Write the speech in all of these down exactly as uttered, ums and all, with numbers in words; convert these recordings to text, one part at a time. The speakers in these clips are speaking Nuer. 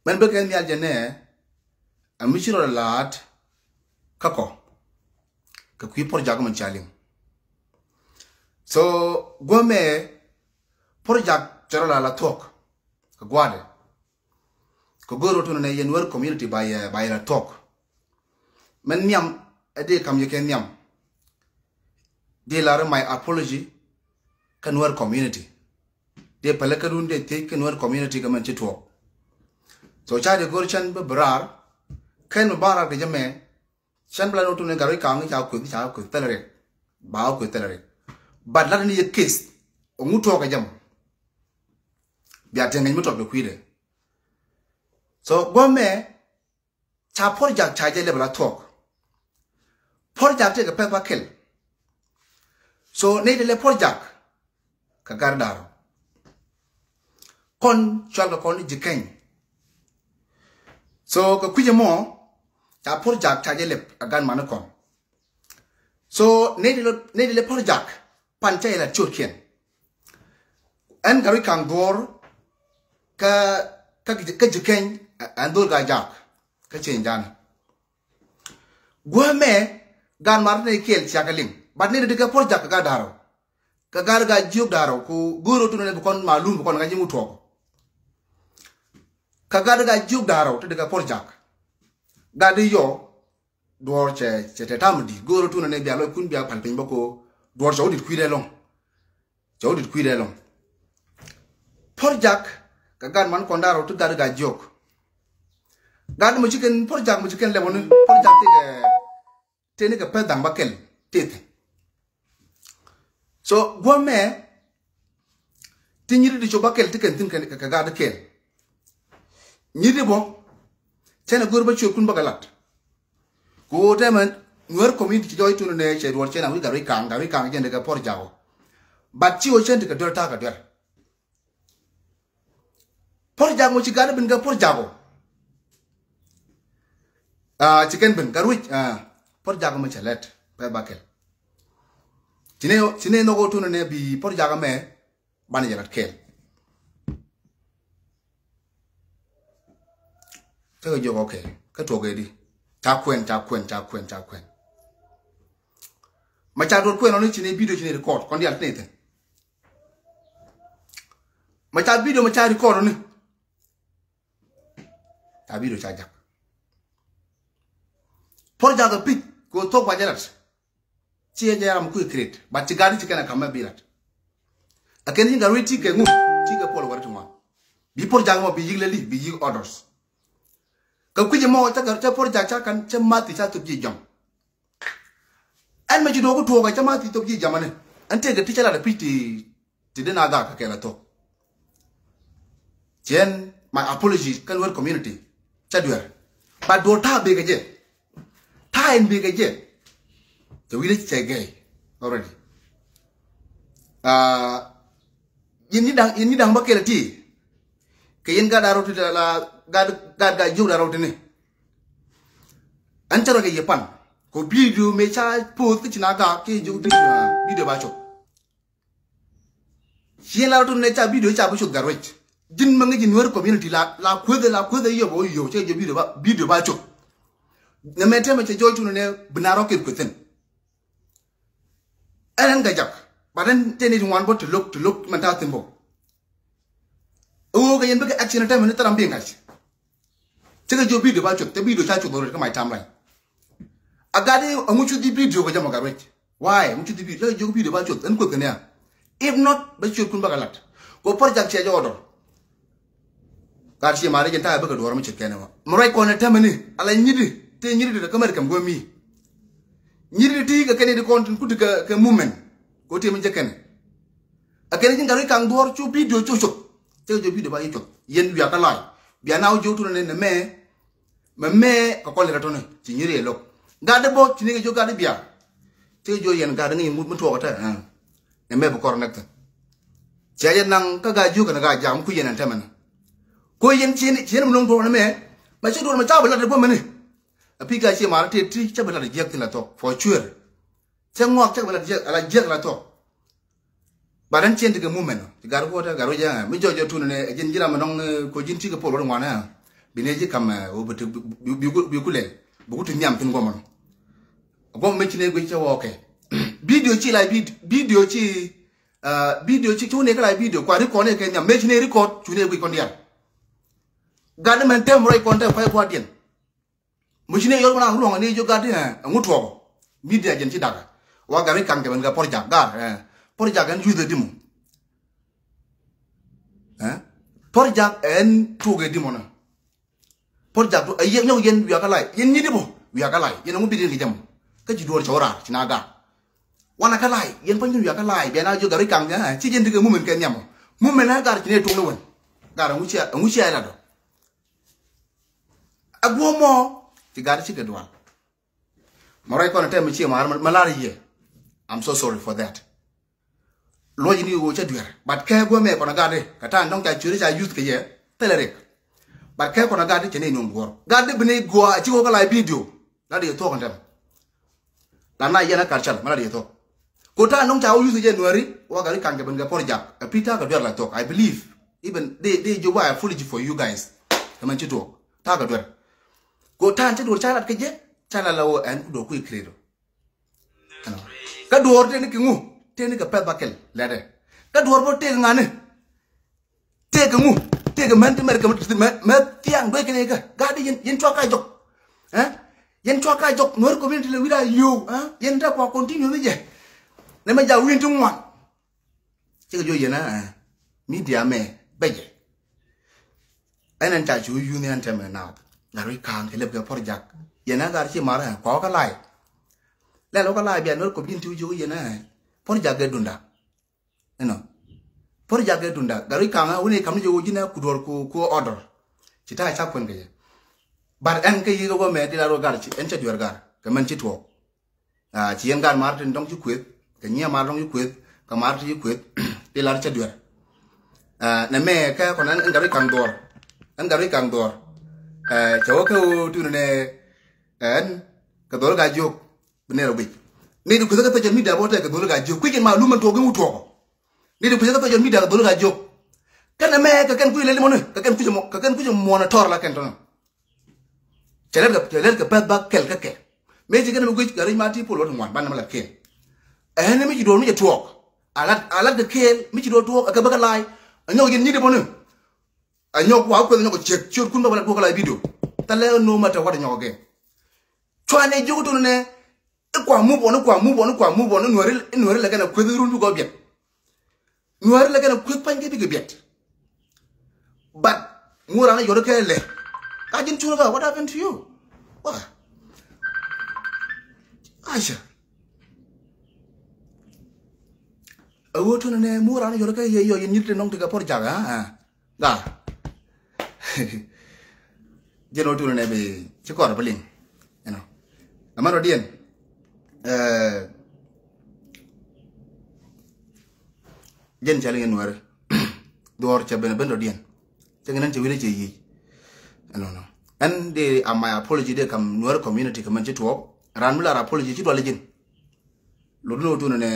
Mɛn bä kɛ nhial jɛ nɛ, a mi ci rɔ laat kä kɔ kɛ kui̱ project mɛn ca liŋ. So guɔ mɛ project cɛ rɔ la la thuɔk kɛ gua̱dɛ. Kɛ go̱o̱r rɔ tunɛ nɛ yɛn wär community ba yɛ ba yɛ la thuɔk. Mɛn nhiam ɛ dee kam yɛ kɛ nhiam. Dee lar my apology kɛ Nuer community. Dee pälä kä dun dee thiec kɛ Nuer community kɛ mɛn ci tuɔɔk. So ca dee go̱o̱r cɛn bä bɛ raar kɛn bä raar kɛ jɛ mɛ. Cɛn bä la ni wä tunɛ gat rɔ i̱ ka̱a̱ŋ ca kueth ca kueth thilɛ riɛk. Ba wä kueth thilɛ riɛk. But lat ni yɛ case ɔŋu tuɔɔk kɛ jɛ mɔ. Bia tiɛŋ ŋäc mi tɔt kɛ kui̱dɛ. So guɔ mɛ ca project ca jɛ lɛ bɛ la thuɔk. Project tëëkɛ pɛth ba kɛl. So nɛy ti lɛ project kɛ gat da̱r rɔ. Kɔn cual kɛ kɔn ji̱ keny. So kɛ kui̱c ɛmɔ ca project ca jɛ lɛ a gat mani kɔn. So nɛy ti lɛ nɛy ti lɛ project pan ca jɛ la ciötkiɛn. Ɛn gat rɔ i̱ ka̱a̱ŋ duɔ̱ɔ̱r kä kä kä ji̱ keny ɛn dhol gat jak. Kä cieŋ janɛ. Guämɛ gan mar ni kiɛl ciak liŋ. But ni di kɛ project kɛ gat da̱r rɔ. Kɛ gat gat jiök da̱r rɔ ku go̱o̱r rɔ tunɛ ni bi kɔn malum bi kɔn ŋa̱c i̱ ŋut tuɔɔk. Kɛ gat gat jiök da̱r rɔ ti di kɛ project. Gat di yɔ duɔ̱ɔ̱r cɛ cɛ tɛ tam di go̱o̱r rɔ tunɛ ni bia lɔc kun bia pal piny bä ko duɔ̱ɔ̱r cɛ wä dit kui̱dɛ lɔŋ. Cɛ wä dit kui̱dɛ lɔŋ. Project kɛ gat man kɔn da̱r rɔ ti gat gat jiök. Gat mɔ ci kɛn project mɔ ci kɛn lɛpɔni project ti kɛ teni kɛ pɛth da̱ŋ ba kɛl teth. So guɔ mɛ ti nyiri di cop ba kɛl ti kɛn thin kɛ gat kɛl. Nyiri bɔ cɛn a go̱r ba ciöt kun ba kɛ lat. Ku tɛmɛ Nuer community ci jɔc tunɛ nɛ cɛ duɔl cɛn a wi̱i̱ gat wi̱i̱ ka̱a̱ŋ gat wi̱i̱ ka̱a̱ŋ jɛn di kɛ project ɔ. But ci wä cɛn ti kɛ duer ta̱a̱ kɛ duer. Project mɔ ci gat bin kɛ project ɔ. Ci kɛn bin gat wi̱c project mɔ cɛ lɛt pɛ ba kɛl. Ci ne ci ne nhɔk ɔ tunɛ nɛ bi project mɛ banɛ jɛ lat kɛl. Kä kɛ jiök okay kä tuɔk ɛ di ca kuɛn ca kuɛn ca kuɛn ca kuɛn. Ma ca duɔt kuɛn ɔ ni ci ne video ci ne record kɔn dial ti ne thin. Ma ca video ma ca record ni. Ca video ca jak. Por jak a pic ko thok ba jalat. Ci e jɛ ram ku create but ci gari ci kɛn a kam ma bi lat. A kɛn ci gari ti kɛ ŋu ti kɛ pol wari ti ŋuan. Bi por jak mɔ bi yik leli bi yik orders. Ka kui̱c mɔ ca gari ca por jak ca kan ca mati ca thok ji jam. Ɛn mɛ ci do̱o̱k tuɔɔk ɛ cä ma thi thok ji̱ jamani. Ɛn tëëkɛ ti cä lat ɛ pi̱c ti ti den a gak kɛ kɛl a thok. Ciɛn my apology kä Nuer community cä duer. But duɔl ta̱a̱ bekɛ jɛ ta̱a̱ ɛn bekɛ jɛ. Cɛ wi̱n cɛ gɛy already. Aa, yɛn ni da̱ŋ yɛn ni da̱ŋ bä kɛl a ti kɛ yɛn gat a rot ti la gat gat gat jiök da rot ti ni. Ɛn cä rɔ kɛ yɛ pan kɛ video mëë ca poth kä ci na gak kɛ jiök ti video ba cop. Ci yɛn la rɔ tun nɛ ca video ca bi cop gat wec. Ji̱n mä ŋäc ji̱ Nuer community la la kueth la kueth yop o yop cɛ jɔ video ba video ba cop. Nɛ mɛ tɛmɛ cɛ jɔy tun nɛ bi na rɔ kɛ kueth thin. Ɛn ɛn gajak but ɛn tɛn it ŋuan bä ti lo̱k ti lo̱k mɛn ta̱a̱ thi̱n bä. Ɛ ɣöö kɛ yɛn bikɛ action tɛmɛ ni thil ram bi ŋa̱c. Cä kɛ jiök video ba cuth cä video ca cuth already kä my timeline. A gat i̱ ɛŋu cuth ji̱ video kɛ jɛ mɔ gat wec. Why ɛŋu cuth ji̱ video cä kɛ jiök video ba cuth ɛn kueth kɛ ni a. If not bä ciötkun bä kɛ lat kɛ project cɛ jɛ order. Gat cie mari jɛn ta̱a̱ bä kɛ duɔ̱ɔ̱r mi ce̱tkɛn ɛmɔ mi ruac kɔn ɛ tɛmɛ ni ala nyiti tëë nyiti ti kä mɛr kɛm guämi. Nyiti ti kɛ kɛn iti kɔn tin kuti kɛ movement kɛ wä tiɛ mi jɛ kɛn. A kɛn ji̱n gat wi̱i̱ kaŋ duɔ̱ɔ̱r cu video cu cuth. Cɛ jɛ video ba yi cuth yɛn wiakä la̱a̱c bia na wä jiök tunɛ ni nɛ mɛ. Mɛ mɛ kɛ kɔn lɛ rɛ tɔni ci nyiri ɛ lo̱k. Gat di bä ci ni kɛ jiök gat di bia. Cɛ jɛ yɛn gat di ŋi̱i̱ ŋut mi tuɔɔk ɛ tɛ. Nɛ mɛ bi kɔr nɛk thin. Cɛ jɛ naŋ kä gat jiök kɛn gat jam ku yɛn ɛn tɛmɛ ni. Ko yɛn ci yɛn mi lo̱ŋ duɔ̱ɔ̱r ni mɛ. Mɛ ci duɔ̱ɔ̱r mɛ ca bi lat di bä mɛ ni. A pi̱i̱ gat cie mar ti ti ca bi lat di jiäk thin la thok for sure. Cɛ ŋuak cɛ kɛ bɛ la jiɛk la jiɛk la thok. Ba den cien ti kɛ movement ti gar kuɔt gar wä jɛ mi jɔjɔ tun ne jin jiram nɔŋ ko jin ti kɛ pol wä ŋuan. Bi nɛ ji̱ kam ɛ wä bi ti bi ku lɛl bi ku ti nhiam thin guɔmɔ nɔ. Guɔmɔ mi ci nɛ guic cɛ wä kɛ. Video ci la video ci video ci cu nɛ kɛ la video kua record nɛ kɛ nhiam mi ci nɛ record cu nɛ guic kɔn dial. Gat ni mɛn tɛm rɔy kɔn tɛm pay guardian. Mi ci nɛ yɔr kɔn a ruɔŋ ni jɔ gat ni ɛ ŋu tuɔk. Media jɛn ci dakä. Wa gat ri kaŋ kɛ ben kɛ por jak gar ɛ por jak ɛn yuth ɛ dimo. Ɛ por jak ɛn tuɔk ɛ dimo na. Por jak tu ɛ yɛ nyɔk yɛn wiakä lay yɛn nyit ipo wiakä lay yɛn ŋu bit yɛn kɛ jɛm. Kä ci duɔr cɔw raar ci na gar. Wanɛ kä lay yɛn pany wiakä lay bia na jɔ gat ri kaŋ ɛ ci jɛn ti kɛ mumen kɛ nhiam. Mumen ɛ gar ci nɛ tuɔk ni wen. Gar ɛ ŋu cia ɛ ŋu cia ɛ la dɔ. Ɛ guɔ mɔ ci gat ci kɛ dual. Mɛ rɔy kɔn tɛm mi cie mar mɛ lar yɛ. I'm so sorry for that. Luɔc ni ɣöö cä duer but kɛ guɔ mɛ kɔn gat di kɛ ta̱a̱ nɔŋ ca cueri ca youth kɛ yɛ thilɛ rik. But kɛ kɔn gat di cɛ ni nuŋ duɔr gat di bi ni guɔ a ci ɣöö kä la video. La di thuɔk kɔn tɛm. La na yɛn a kar cal mɛ la di thuɔk. Ko ta̱a̱ nɔŋ ca wä youth kɛ yɛ nuɛri wä gat di kaŋ kɛ ben kɛ por jak a pi ta̱a̱ kɛ duer la thuɔk I believe. Even di di joba a foolish for you guys. Kɛ mɛn ci tuɔk ta̱a̱ kɛ duer. Ko ta̱a̱n cä duɔr ca lat kä jɛ ca la la wä ɛn ku duɔr kui̱ credo. Kä duɔr tëë ni kɛ ŋu tëë ni kɛ pɛth ba kɛl lɛtɛ. Kä duɔr bä tëë kɛ ŋa̱ni tëë kɛ ŋu tëë kɛ mɛn ti mɛr kɛ mɛ thiaŋ duec kɛ ni kä gat di yɛn cua ka jɔk. Yɛn cua ka jɔk nuɔr community lɛ wi̱i̱ daa yio̱w yɛn dee kua continue ni jɛ. Nɛ mɛ ja wi̱i̱n ti ŋuan. Cikɛ jiɔ yɛn ɛ media mɛ bɛcɛ. Ɛn ɛn ca ci wä yuth ni ɛn tɛmɛ naath gat wi̱c ka̱a̱ŋ kɛ lɛp kɛ por jak. Yɛn ɛ gat ci mar ɛ kua wä kä lay. Lɛl wä kä lay bia nuɔr kop ji̱n ti wä ci wä yɛn ɛ por jak gɛ dunda. Ɛnɔ por jak gɛ dunda gat wi̱c ka̱a̱ŋ ɛ wä ni kam ni ci wä ji̱n ɛ ku duɔr ku ku order. Ci ta̱a̱ ca kuɛn kɛ yɛ. But ɛn kä yi̱k ɛ wä mɛ di la ruɔ gat ci ɛn cɛ duer gat kɛ mɛn ci tuɔɔk. Ci yɛn gaat mar tin dɔ̱ŋ ci kueth kɛ nyiɛ mar dɔ̱ŋ ci kueth kɛ mar ti ci kueth. Ti lar cä duer. Nɛ mɛ kɛ kɔn ɛn gat wi̱c kaŋ dhuɔr. Ɛn gat wi̱c kaŋ dhuɔr. Cɛ wä kɛ ɣöö tuni nɛ ɛn kɛ dhol ka jiök. Bi nɛr ɔ bic ni di kueth kɛ social media bɔ tɛ kɛ dhol ka jiök kui̱c in ma lum ɛn tuɔɔk in wut tuɔɔkɔ. Ni di kueth kɛ social media kɛ dhol ka jiök. Kɛn nɛ mɛ kɛ kɛn kui̱c lɛl imɔni kɛ kɛn kui̱c mɔ kɛ kɛn kui̱c mɔnɛ tɔr la kɛn tɔnɔ. Cɛ lɛt kɛ cɛ lɛt kɛ pɛth ba kɛl kä kɛ. Mëë ci kɛn mi guic kɛ ric ma ti pol wä ti ŋuan ban nɛ ma lat kɛɛl. Ɛn mi ci duɔl mi cɛ tuɔɔk. A lat a lat kɛ kɛɛl mi ci duɔl tuɔɔk ɛ kɛ bä kɛ la̱a̱c. Ɛ nyɔk yɛn nyi̱t ɛ bä ni. Ɛ nyɔk wa kueth ɛ nyɔk ciek ciöt kun bä bä lat kuɔk kɛ la̱a̱c video. Thilɛ no matter what ɛ nyɔk again. Cua nɛ jiök tun nɛ. Ikua move on ikua move on ikua move on inuɛri inuɛri lɛ kɛn ɛ kueth irun bi gɔɔ biɛt. Nuäär lɛ kɛn ɛ kueth pany kɛ bikɛ biɛt. But ŋuɔ̱t raan ɛ yɔt kɛ lɛ. Ka ji̱n cuŋ kä what happened to you? Wa. Aca. Ɛ ɣöö tun ɛnɛ muɔ̱t raan ɛ yɔt kɛ yɛ yɔ yɛn nyit ti nɔŋ ti kɛ puɔ̱r jakä ɣä. Gaa. Jɛn ɣöö tun ɛnɛ bi ci kɔr bi liŋ. Ɛnɔ. Ɛmɛ rɔ diɛn. Ɛɛ. Jɛn cɛ liŋ in nuɛri. Duɔr cɛ ben ben dɔ̱diɛn. Cɛ ŋi̱n ɛn cɛ wi̱n cɛ yic. Ɛnɔnɔ. Ɛn di a my apology di kam nuɛri community kɛ mɛn ci tuɔɔk. Ran mi lar apology ci duali ji̱n. Lotni wä tunɛ nɛ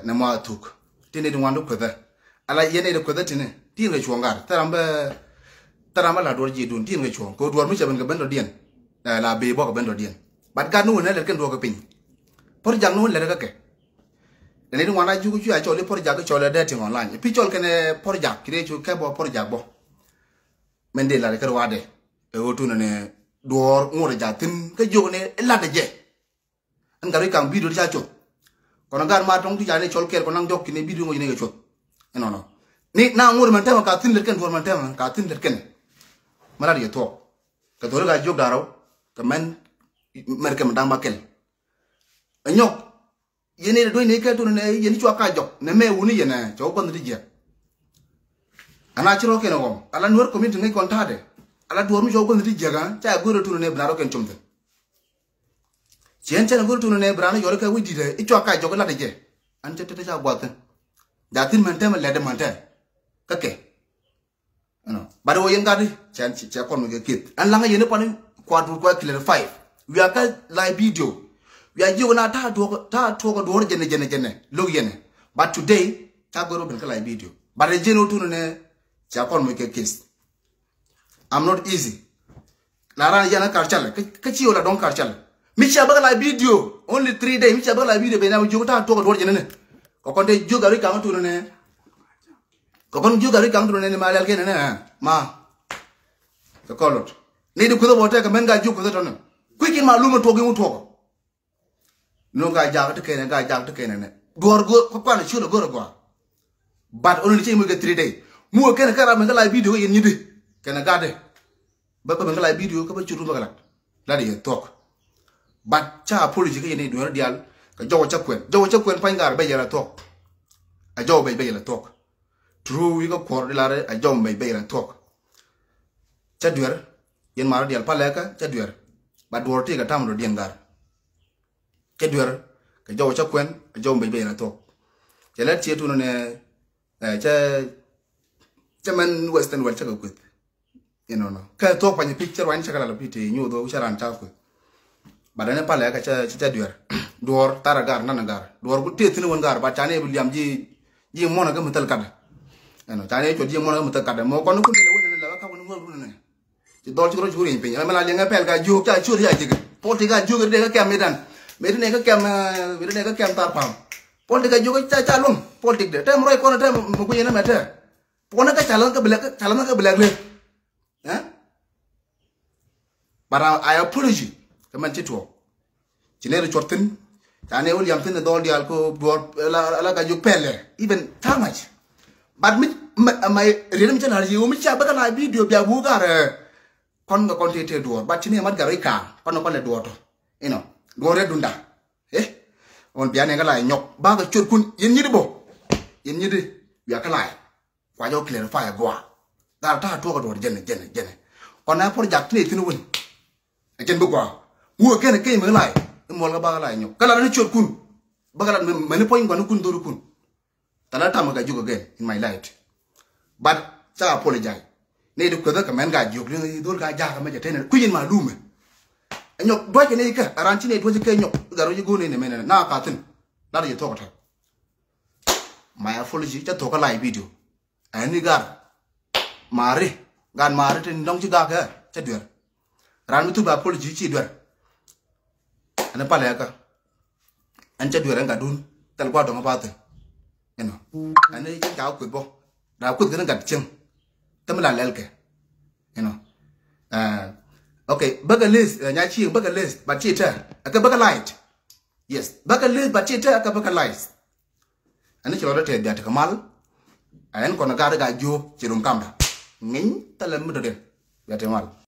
nɛ mɔ a thuk. Tin di ŋuan di kuethɛ. Ala yɛn di kuethɛ tini tin kɛ cuɔ̱ŋ gar thɛram bɛ. Thɛram bɛ la duɔr ji̱ dun tin kɛ cuɔ̱ŋ kɛ duɔr mi cɛ ben kɛ ben dɔ̱diɛn. La bee bɔk kɛ ben dɔ̱diɛn. But gar ni wun ɛ lɛt kɛn duɔk kɛ piny. Puɔ̱r jak ni wun lɛt kɛ kɛ. Dɛn i̱ ti ŋuan a juk cuɛ a cɔl i̱ puɔ̱r jak i̱ cɔl ɛ dee tiŋ online i̱ pi̱ cɔl kɛn ɛ puɔ̱r jak ki̱ dee cu kɛ bɔ puɔ̱r jak bɔ. Mɛn dee lat kɛ ruaadɛ ɛ ɣöö tunɛ ni duɔ̱ɔ̱r ŋuɔ̱t ɛ jak thi̱n kä jiök ni i̱ lat ɛ jɛ. Ɛn gat wi̱c ka̱ŋ bidio ti ca coth kɔn ɛ gat ma tɔ̱ŋ ti ca ni cɔl kɛɛl kɔn naŋ jɔk ki̱n ɛ bidio ŋuɔ̱c ni kɛ coth. Inɔnɔ ni na ŋuɔ̱t mɛn tɛmɛ ka thi̱n lät kɛn duɔ̱ɔ̱r mɛn tɛmɛ ka thi̱n lät kɛn. Mɛ lat yɛ thuɔ̱k kɛ dholi ka jiök da̱rä kɛ mɛn mɛr kɛ mɛ da̱ŋ ba kɛl. Ɛ nyɔk. Yɛn i̱ duec ni kɛ tun nɛ yɛn i̱ cua ka jɔk nɛ mɛ wuni yɛn ɛ cɛ wä gua̱nh ti jiɛk. Ana ci rɔ kɛn ɛ ɣɔm ala nuɛr community ŋäc kɔn ta̱a̱dɛ ala duɔ̱ɔ̱r mi cɛ wä gua̱nh ti jiɛk ɛ ca ɛ go̱o̱r ɛ tun nɛ bi na rɔ kɛn com thi̱n. Ciɛn cɛn ɛ go̱o̱r ɛ tun nɛ bi raan i̱ yɔl kɛ wi̱c di̱t ɛ i̱ cua ka jɔk i̱ lat ɛ jɛ. An cɛ te te ca guath thi̱n. Ja thi̱n mɛn tɛmɛ lɛt ɛ mɛn tɛmɛ kä kɛ. Ɛnɔ bat wä yɛn gat cɛ cɛ kɔn mi kɛ kieth ɛn laŋä yɛn i̱ pani kua dur kua clarify. Wiakä live video. Wia jiök na ta̱a̱ tuɔk ta̱a̱ tuɔk duɔ̱ɔ̱r jɛnɛ jɛnɛ jɛnɛ lo̱k yɛnɛ. But today ca gör wä ben kä live video but ɛ jiɛn wä tun nɛ cɛ kɔn mi kɛ kieth. I'm not easy. La ran yan kar chal. Kä ci yola dɔŋ kar chal. Mi cia bä la video. Only three day. Mi cia bä la video ben na jiök ta tuɔk duɔr jɛn ni. Kɛ kɔn te jiök a ri kaŋ tu ni. Kɛ kɔn jiök a ri kaŋ tu ni ma lɛl kɛ ni. Ma. Kɛ kɔlot. Ni di kuth bɔ tɛ kɛ mɛn ga jiök kuth tɔ ni. Kui̱ kin ma lum tuɔk in tuɔk. Nɔ ka jak ti kɛnɛ, ka jak ti kɛnɛ nɛ. Duɔr go̱r kɛ kuan ciöl go̱r gɔa. But only ci mi kɛ three day. Mu kɛnɛ kɛ ram mi kɛ la video kɛ yɛn nyidi. Kɛnɛ gatdɛ. Bä bä mi kɛ la video kɛ bä cutu bä kɛ lat. Lat yɛ thuɔk. But ca apology kɛ yɛn ni duɔr dial. Kɛ jɔw ca kuɛn. Jɔw ca kuɛn pa̱ny gar bɛ yɛn a thuɔk. A jɔw bɛ bɛ yɛn a thuɔk. True wi̱i̱ kä kuɔr di lar a jɔw bɛ bɛ yɛn a thuɔk. Ca duer. Yɛn mar dial palɛ kä ca duer. But duɔr ti kɛ tam do diɛn gar. Cä duer kɛ jɔw cä kuɛn kɛ jɔw bec bec la thuɔk. Cɛ lɛt ciɛ tunɔ nɛ cɛ cɛ mɛn western world cä kɛ kueth. Inɔnɔ kɛ thuɔk pany pic cɛ ruany cɛ kɛ la la pi te nyuuth cɛ ran cä kueth. But ɛn palɛ kɛ cɛ cɛ duer duɔr tar gar nan gar duɔr ku te thin wän gar but cani bi liam ji ji mɔnɔ kɛ mi thil kat. Ɛnɔ cani cuɔt ji mɔnɔ kɛ mi thil kat mɔ kɔn kun le wän la ka wän wän ne. Ci dhɔl ci rɔ ci rieny piny ɛmɛ la liɛŋɛ pɛl ka jiök ca ciöt ya jikɛ. Politik ka jiök ri dee kä kɛm mi dan. Mi ri ne kä kɛm mi ri ne kä kɛm thar pam. Politik ka jiök ca ca luŋ. Politik de tɛm rɔy kɔn tɛm mɛ kui̱ yɛn mɛ tɛ. Puɔnɛ kä ca lɔn kä bilɛk ca lɔn kä bilɛk lek. Ɛ? But I, I apology. Kɛ mɛn ci tuɔɔk. Ci nɛy ri cuɔt thi̱n. Ca nɛy wä liam thi̱n ɛ dhɔl diaal kɛ duɔɔr la la ka jiök pɛlɛ. Even tha̱a̱ŋ mac. But mi ma riet mi cä la̱r yi wä mi cia bä kɛ la video bia wuk ar. Kɔn kɛ kɔn tëë tëë duɔɔr but ci nɛy mat gar i̱ ka̱a̱ŋ kɔn kɔn lɛ duɔɔr tɔ. Inɔ duɔɔr rɛ dunda. Eh. Ɣän bia nɛ kɛ la nyɔk ba kɛ cuɔt kun yɛn nyit bɔ. Yɛn nyit bia kɛ la. Kua jɛ wä clarify a gɔaa. Gar ta̱a̱ tuɔk a duɔ̱ɔ̱r jɛnɛ jɛnɛ jɛnɛ. Kɔn na project ni thi̱n wun. A jɛn bi gɔaa. Wä kɛn kɛ mi lai. Imuɔl kɛ bakɛ lai nyɔk kɛ la ni ciöt kun. Bakɛ la mɛni puɔ̱ny gua̱n kun dhori kun. Thɛlɛ tam kɛ juk again in my life. But ca apologize. Ni di kuethä kɛ mɛn ka jiök ni dhol ka jakä mɛ jɛ tɛnɛ kui̱ in ma lumɛ. A nyɔk duac kɛ ni kɛ a ran ci ni duac kɛ nyɔk. Gar wä ji̱ go̱o̱n ni mɛn na ka thi̱n. Lat ji̱ thuɔk a tɛk. My apology ca thuɔk a lai video. Ɛn ni gar mari gan mari tin dɔŋ ci gak kɛ ca duer. Ran mi thup apology ci duer. Ɛn palɛ kä ɛn ca duer ɛn gatdun thil gua dɔŋ a pathin. Inɔ ɛn ni cin ca kueth bɔ da kueth kɛ ni gat cieŋ. Thim la lɛl kɛ inɔ. Okay bäkɛ list nya cieŋ bäkɛ list but ci tɛ ɛkɛ bäkɛ light. Yes bäkɛ list but ci tɛ ɛkɛ bäkɛ light. Ɛn ci lɔt tɛth bia tekɛ mal. Ɛn kɔn gat gat jiök ci rum kamda ŋiny thilɛ mi dɔ̱diɛn. Bia tekɛ mal.